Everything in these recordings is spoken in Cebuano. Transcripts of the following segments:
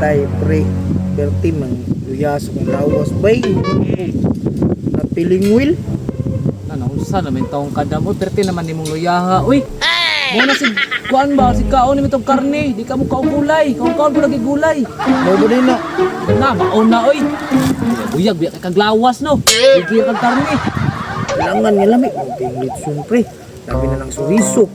Tay pre, berti mang luya sa kong lawas bay. Napiling will. Ano, unsa naman taong kadamo, perte naman nimong luyaha. Uy! Mo na si kuan ba, si kaon ni itong karne, di ka mo kaon gulay. Kaon kaon ko lagi gulay. Mao ba din na? Na, maon na oy. Buyag buyag kay kaglawas no. Bigyan kag karne. Kailangan nga lami. Kay litson pre. Labi na lang suriso.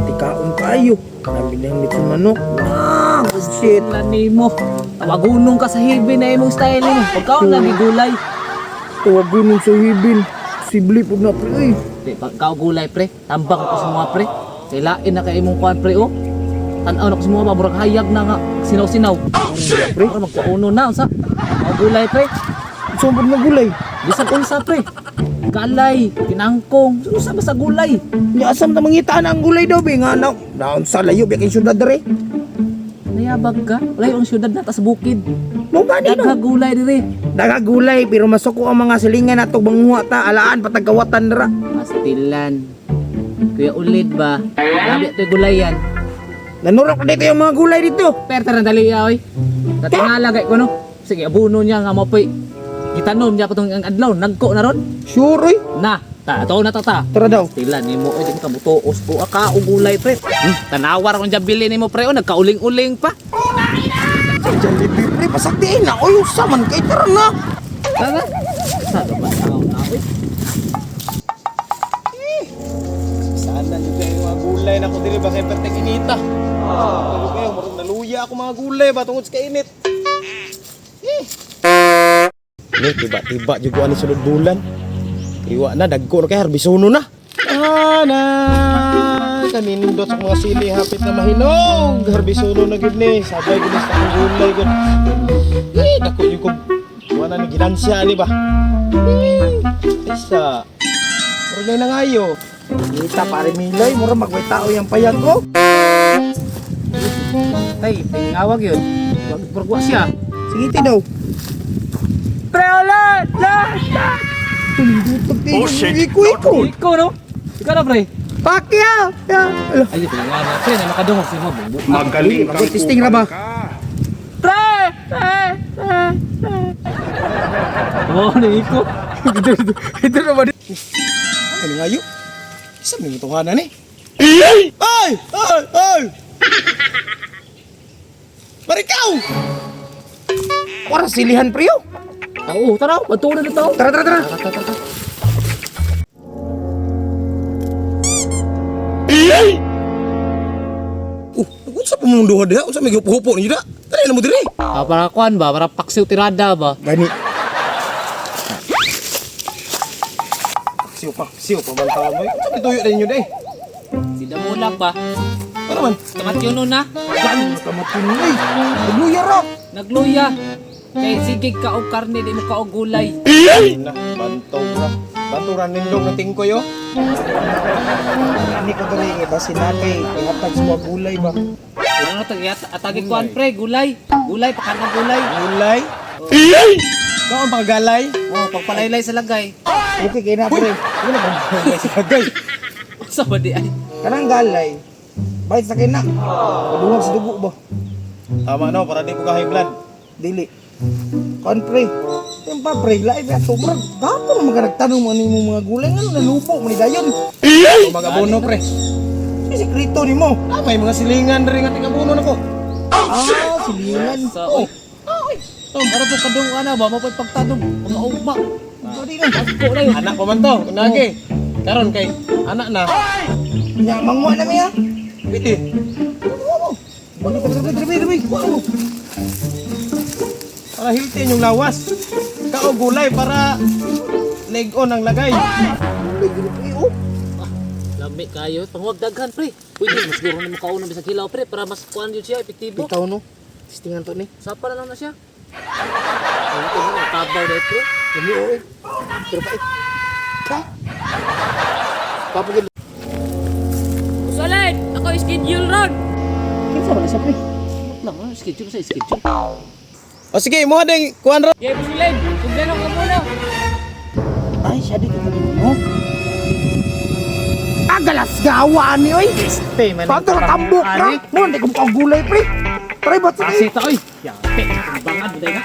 Tikaon kayo. Labi na lang litson manok. Ah, good shit. Wala nimo. Tawagunong ka sa hibi na imong style nimo. Pagkaon lagi gulay. Tawagunon sa hibin. Sibli pud na pre. Uy. Di, pagkaon gulay pre, tambak ako sa mga pre. Kay lain na kay imong kuan pre oh. Tan-aw na ko sa mga ba, murag hayag na nga sinaw-sinaw. Pre. Para magkuuno na unsa. Kaon gulay pre. Saan pud na gulay? Bisan unsa pre. Galay, tinangkong, unsa ba sa gulay? Nya asam ta mangita na ang gulay daw be nga na. Naon sa layo be kay syudad dere. Nayabag ka? Layo ang syudad na ta sa bukid. Mo gani no. Dagha gulay dire. Daga gulay pero masuko ang mga silingan nato banguha ta alaan patagawatan dira. Pastilan. Kuya Ulid ba? Grabe ito'y gulayan. Nanurok dito yung mga gulay dito. Perta na dali oy. Tatingala kay ko no. Sige, abuno niya nga mapoy. Gitanom niya ko tong ang adlaw, nagko na ron. Sure oy. Na, ta to na ta ta. Tara daw. Pastilan nimo oy, di mo ka mutuos po ka og gulay pre. Tanawar akong jabili nimo pre, oh, nagkauling-uling pa. Jollibee pre pasaktiin na oy usa man kay tara na. Tara. Sa ba tao na oy. Sana juga yung mga gulay na ko diri ba kay perteng inita. Ano kayo, murag naluya ako mga gulay ba tungod sa kainit. Eh. Ni tiba-tiba juga ani sulod bulan. Iwa na dagko na kay harbisuno na. Ana kanindot sa mga sili hapit na mahinog. Harbisuno na gid ni. Sabay gid sa akong gulay gud. Eh, dako yung ko wala ni ginansya ani ba. Eh, isa. Murag na nangayo. Kita pare Miloy, mura magway tao yung payag ko. Tay, tingawag yun. Wag purgwa siya. Sige ti daw. Pre, ulit! La! Oh shit. Iko iko. Ikaw no? Ikaw na pre. Pakya. Ya. Ala. Ay, pinangan na pre, na makadungog si mo. Magaling kang Mag-testing ra ba? Pre! Pre! Pre! Pre! Oh, ni iko. Ito na ba? Ano nga yun? Isa may mutuhanan eh. Ay! Ay! Ay! Marikaw! Para silihan pre oh. Oo, tara, patuloy na tao. Tara tara tara. Tara, tara, tara. Unsa pa mong duha diha? Unsa may hupo-hupo ninyo da? Dali na mo diri. Ah, para kuan ba? Para paksiw tirada ba? Gani. Siw pa, siw pa man tawag mo. Unsa may tuyo ninyo day? Si Damulak ba? Ano man? Kamatyono na. Gani kamatun oy. Nagluya ra. Nagluya. Kay sige ka og karne, di mo ka og gulay. Na, bantog ra. Bantog ra nindog na tingkoy oh. Ani ko diri nga basin na kay ihatag sa mga gulay ba. Ano tag atagi kuan pre, gulay. Gulay pakan ng gulay. Gulay. Ikaw ang panggalay. Oh, pagpalaylay sa lagay. Okay kay na pre. Wala bang gulay sa lagay? Sa ba di ay? Kanang galay. Bayad sa kina. Paduwag sa dugo ba? Tama no, para di ko ka high blood. Dili. Kon pre. Yung pa pre, lain ba sobrang gapo naman ka nagtanong mo ano yung mga gulay ngano nalubo man ni dayon. Magabono pre. Si sekreto nimo. Ah, may mga silingan diri nga tingabono nako. Ah, silingan. Sa oh. Oh, para po kadung ana ba mapay pagtanong mga ugma. Dili na. Ako na yun. Anak pa man to, kunagi. Karon kay anak na. Nya mangwa na miya. Pwede. Balik ka diri diri diri. Para healthy yung lawas. Kao gulay para leg on ang lagay. Gulay gud pre oh. Lami kayo, pangwag daghan pre. Pwede mas siguro na makauna bisag hilaw pre para mas kuan yun siya epektibo. Bitaw no. Testingan to ni. Sapa na lang na siya. Ano ko na tabaw dahil pre. Dili oy. Pero pa eh. Ka. Papagod. Usalit! Ako schedule ron! Kinsa ba na siya pre? Lang, ano, schedule sa schedule. O sige, imuha din kuan ra. Yay, Usalit! Sugdan ako muna! Ay, siya dito ka no. Agalas gawa ni oy. Este man. Pato tambok ra. Mo hindi ko gulay pre. Try ba? Tara, seta oy. Yate, bangan mo na.